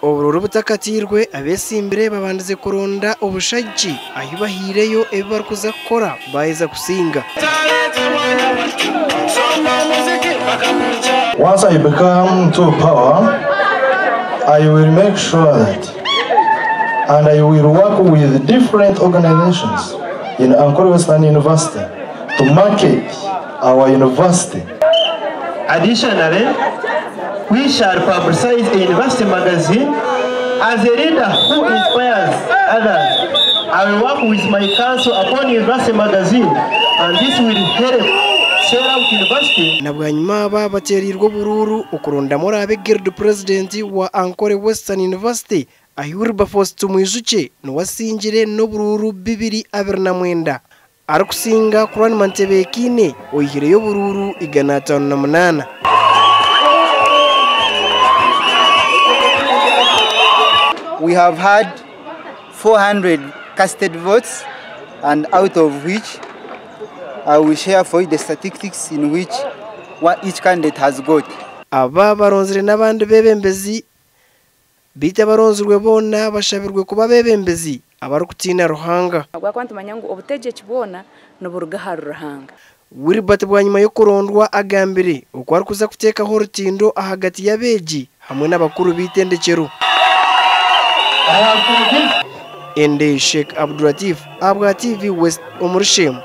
Oburuuru butakatiirwe, abeesimbire babandize kuronda obushagiki ahi bahaireyo ebi barikuza kukora baaheza kusinga. Once I become to power, I will make sure that, and I will work with different organizations in Ankole Western University to market our university. Additionally, we shall publicize a university magazine. As a leader who inspires others, I will work with my council upon university magazine, and this will help sell out university. Na bwanyima aba bateereirwe oburuuru okurondamu oraabe Guild President wa Ankole Western University ahi Wilberforce Tumwijukye niwe asingire n'oburuuru 229 arikusinga Kuranima Ntebeekiine oihireyo oburuuru 508. We have had 400 casted votes, and out of which I will share for you the statistics in which what each candidate has got. Aba baronzire n'abandi bebembezi beitu abaronzirwe boona bashabirwe kuba bebembezi abarikutiina Ruhanga. Ahabw'okuba nitumanya ngu obutegyeki bwona niburuga ahari Ruhanga. Wilbert bwanyima y'okurondwa agambire oku arikuza kuteekaho orutindo ahagati y'abeegi hamwe n'abakuru b'eitendekyero. Ende Sheikh Abdulatif ahabwa TV West omu Rushemu.